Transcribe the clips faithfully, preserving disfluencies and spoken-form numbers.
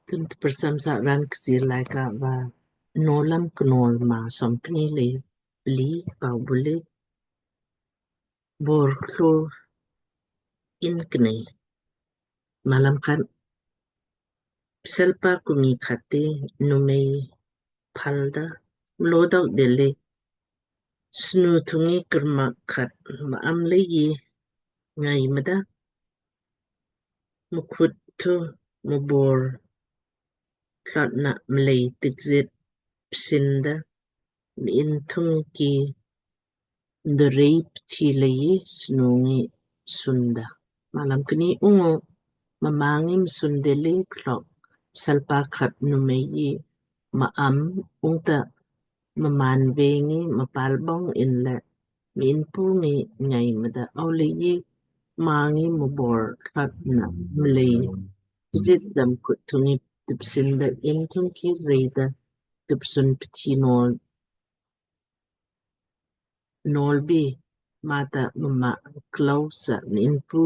Tun tprcham sa raan Kchiir Laaika va Nowlam Knowl maa somkni le pli. Pau bule bor klo in knei. Malam khat. Pselpa kumi khat ti numei phalda mlodok dele snu thungi kermak khat ma am leiji ngai mada. Mkhut thu mbor tlot na mlei tikjit psinda, min thungki mdorei pthi leiji snu ngi sunda. Malam kni. Ungu mma ngi msun dele klok pselpa khat numei ji ma am ungta mmaan veng ngi mpal bong inle minpu ngi ngai mada. Au leiji mma ngi mbor tlot na mlei jit dam khut thungi tipsinda in thungki reida tipsun pthi nol nolbi mata mma klau sa minpu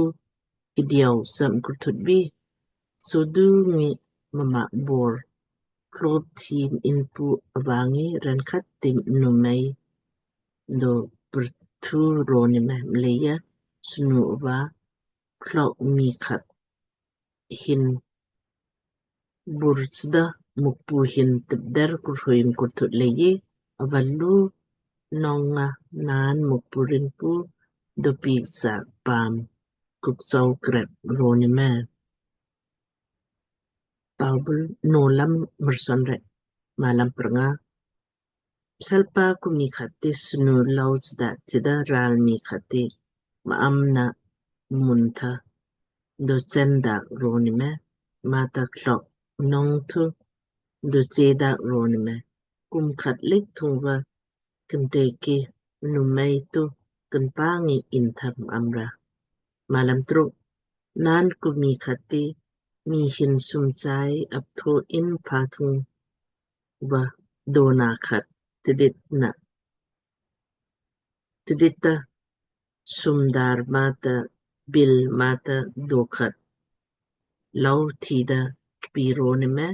kdiau sa mkurthut bi sudu ngi mma bor klop thi minpu ava ngi ran khat ti numei do purthu roni me. Mleija snu ava klok mii khat hin burchda Mukpu hin tipder kurhui mkurthut leiji ava lu nong nga naan Mukpu rinpu dopiik sa paam kukchau krep roni me. Pau bul Nowlam mrson rek. Malam prnga. Pselpa kumi khat ti snu lou chda tida ral mii khat ti ma am na mun tha do chen dak roni me. Mata klok nong thu do che dak roni me. Kum khat lik thung va kinteki numei tu kinpa ngi in tha ma am ra. Malam truk. Naan kumi khat ti mii hin sumchai aptho in pha thung va dona khat tidit na tidit ta sumdar mata bil mata do khat lou thida kpi roni me.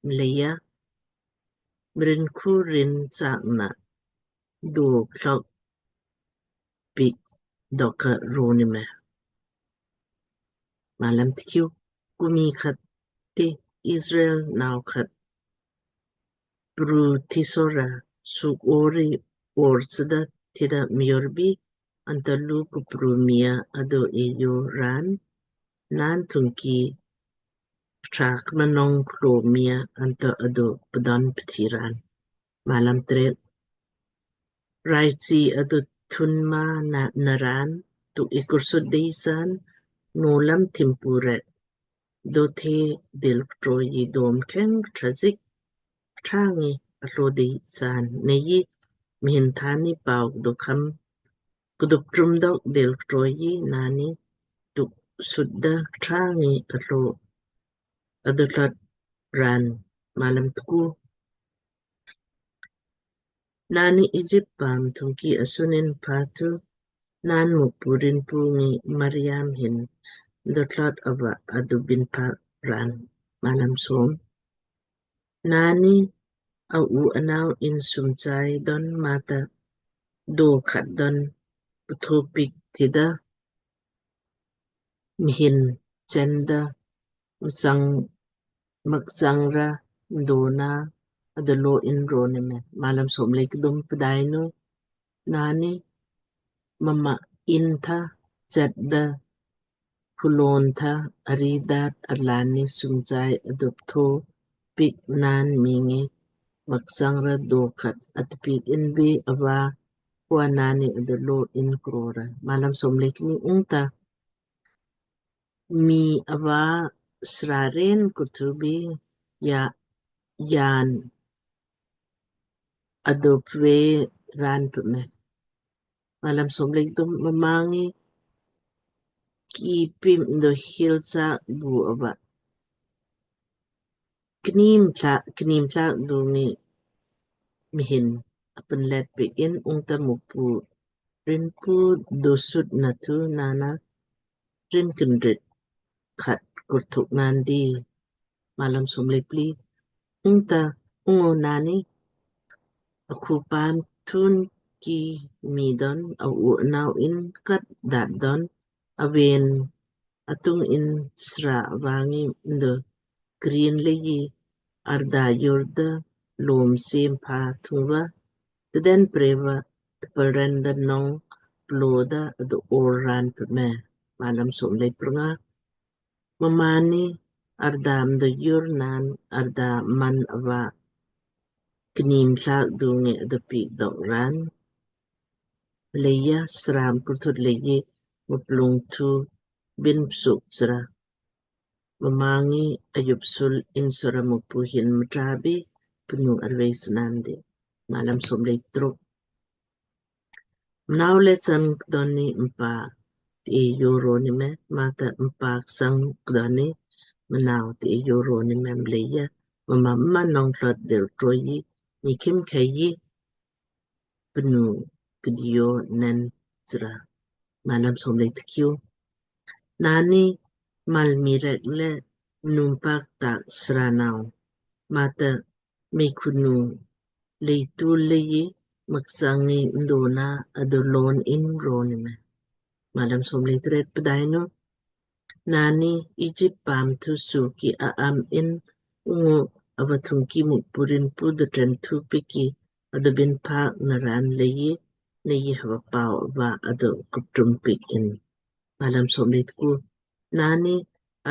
Mleija mrin khu rin chak na do klok piik doka roni me. Malam tkiu. Kumi khat ti Israel nau khat pru thisora suk ori or chda tida miorbi anta lu kupru mia ado eyo ran naan thungki trak manong klo mia anta ado pdan pthi ran. Malam tret. Raichi adu thun ma na naran tu ikursut dei san Nowlam thimpu rek dothe dil ktroyi dom kheng tragic trangi atlo dei san neiji mihin thani pau dokham kudup trum dok dil ktroyi nani tuk sudda trangi atlo adutlat ran. Malam tku. Nani Ijip paam thungki asunin patu naan Mukpu rinpu ngi Mariam hin dotlat ava adubin pa ran. Malam som. Nani a u anau in sumchai don mata do khat don puthu piik tida mihin chenda msang makchang ra dona adalo in roni me. Malam som lei kdum. Pdainu nani mma in tha chetda pulon tha aridat arlani sumchai adup tho piik naan mii ngi makchang ra do khat atpiik inbi ava kua nani adalo in krora. Malam som lei kni. Ungta mii ava sraren kuthubi ya yan adopve ran pme. Malam som lei kthum. Mma ngi ki pim do hil cha bu ava knim thlak knim thlak dungi mihin apenlet piik in ungta Mukpu rinpu dosut natu nana rin kinrit khat kurthuk nandi. Malam somlei pli. Ungta ungu naanni akhu paam thungki mii don, a u nau in kat daat don, aven atung in sra vangi mdo krin leiji arda yurda lom sem pha thungva, tden preva tpalren da nong ploda adu or raan pme. Malam somlei prnga. Mmaanni arda mdo yur naan arda man ava knim thlak dungi adu pik dok raan. Leija sra mkurthut leiji mplung thu bin psuk sra. Mma ngi ayup sul in sra Mukpu hin mtrabi pnu arvei snandi. Malam somlei truk. Mnau le san kdoni mpa ti yoro ni me, mata mpa sang kdoni mnau ti yoro ni me mleija. Mma mma nong thlot del troji, ni kim khaiji pnu kdio nen sra. Malam somlei tkiu. Naanni mal mii rek le numpak tak sra nau, mata mei khunu lei tu leiji maksangi mdona adu lon in roni me. Malam somlei tret. Pdainu naanni Ijip paam thu suki a am in ungu ava thungki Mukpu rin pu dutren thu piki adu bin pak naraan leiji, neiji hava pau ava adu kuptrum pik in. Malam somlei tku. Naanni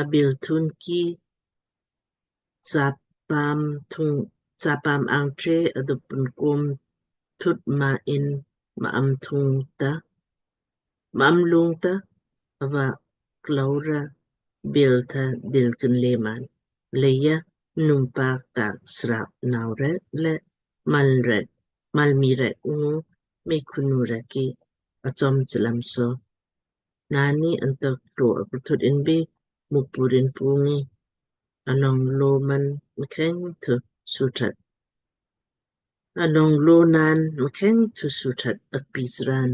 abil thungki chapam thung, chapam angtre adu punkum thut ma in ma am thungta, ma am lungta, ava klaura bil tha dil kinle man. Leija numpak tak sra nau rek le mal rek, mal mii rek ungu mei khunu rek ki achom chlam so. Naanni antok tlo akurthut inbi Mukpu rin pu ngi anong lo man mkheng thu suthat. Anong lo naan mkheng thu suthat akpi sraan.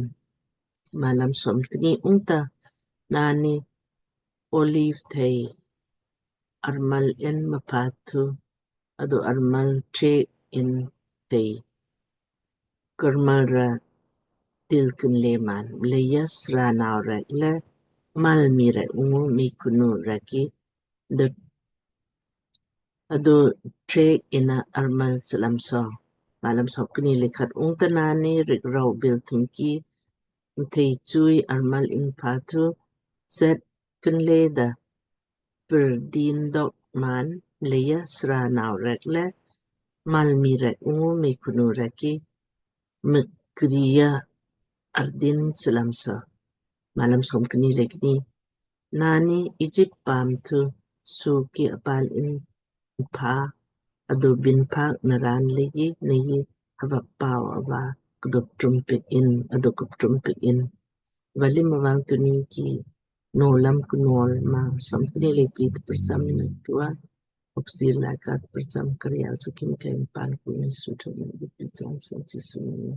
Malam somkni. Ungta naanni olive thei armal in mpa thu adu armal trek in thei karmal ra dil kinle man. Mleija sra nau rek le mal mii rek ungu mei khunu rek ki dut adu trek ina armal chlam so. Malam somkni le khat. Ungta naanni rik rau bil thungki mthei chui armal in pha thu zet kinle da perdin dok man. Mleija sra nau rek le mal mii rek ungu mei khunu rek ki mkria ardin chlam so. Malam somkni le kni. Naanni Ijip paam thu suki apal in pha adu bin pak naraan leiji, neiji hava pau ava kdop trumpik in, adu kuptrumpik in. Valim avang tuni ki Nowlam Knowl maa somkni le pli tprcham na tua opsir la kat prcham karya sukim kain pan kuni suthu na di prcham sumchi sumni.